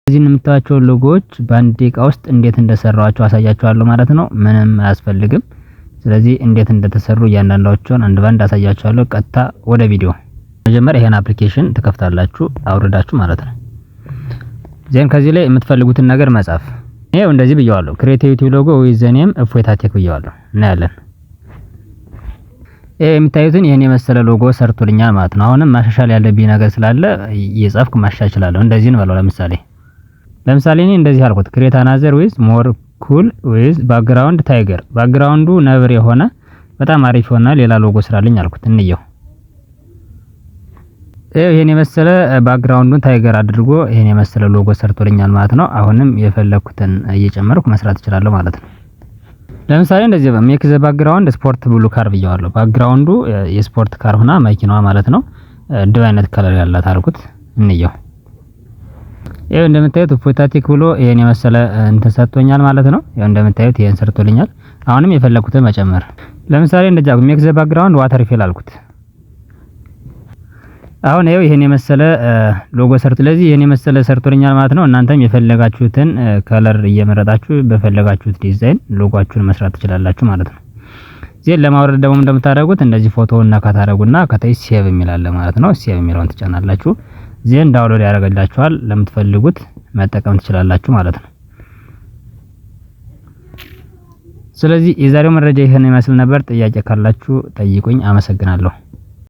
እነዚህን የምታዩቸውን ሎጎዎች በአንድ ደቂቃ ውስጥ እንዴት እንደሰራኋቸው አሳያችኋለሁ ማለት ነው። ምንም አያስፈልግም። ስለዚህ እንዴት እንደተሰሩ እያንዳንዳቸውን አንድ ባንድ አሳያችኋለሁ። ቀጥታ ወደ ቪዲዮ። መጀመሪያ ይሄን application ትከፍታላችሁ አውርዳችሁ ማለት ነው። Then ከዚህ ላይ የምትፈልጉትን ነገር መጻፍ። ይሄው እንደዚህ ብየዋለሁ። "Create YouTube logo with the name እፎይታ ቴክ" ብየዋለሁ። እናያለን። ይሄ የምታዩትን ይሄን የመሰለ ሎጎ ሰርቶልኛል ማለት ነው። አሁንም ማሻሻል ያለብኝ ነገር ስላለ እየጻፍኩ ማሻሻል እችላለሁ። እንደዚህ ነው በለው። ለምሳሌ እኔ እንደዚህ አልኩት፣ "Create another with more cool with background tiger"፣ background ኡ ነብር የሆነ በጣም አሪፍ የሆነ ሌላ ሎጎ ስራልኝ አልኩት። እንየው። ይሄን የመሰለ background ኡን tiger አድርጎ ይሄን የመሰለ ሎጎ ሰርቶልኛል ማለት ነው። አሁንም የፈለኩትን እየጨመርኩ መስራት እችላለሁ ማለት ነው። ለምሳሌ እንደዚህ "Make the background sport blue car" ብየዋለሁ። Background ኡ የ sport car ሆና መኪናዋ ማለት ነው፣ blue አይነት color ያላት አልኩት። እንየው። ይሄው እንደምታዩት እፎይታ ቴክ ብሎ ይሄን የመሰለ እንትን ሰጥቶኛል ማለት ነው። ይሄው እንደምታዩት ይሄን ሰርቶልኛል። አሁንም የፈለኩትን መጨመር፣ ለምሳሌ እንደዛ "Make the background waterfall" አልኩት። አሁን ይኸው ይሄን የመሰለ ሎጎ ሰርቶ፣ ስለዚህ ይሄን የመሰለ ሰርቶልኛል ማለት ነው። እናንተም የፈለጋችሁትን color እየመረጣችሁ በፈለጋችሁት ዲዛይን ሎጎአችሁን መስራት ትችላላችሁ ማለት ነው። Then ለማውረድ ደግሞ እንደምታደርጉት እንደዚህ ፎቶውን ነካ ታደርጉና ከታች save የሚል አለ ማለት ነው። Save የሚለውን ትጫናላችሁ። Then download ያደርግላችኋል። ለምትፈልጉት መጠቀም ትችላላችሁ ማለት ነው። ስለዚህ የዛሬው መረጃ ይህን ይመስል ነበር። ጥያቄ ካላችሁ ጠይቁኝ። አመሰግናለሁ።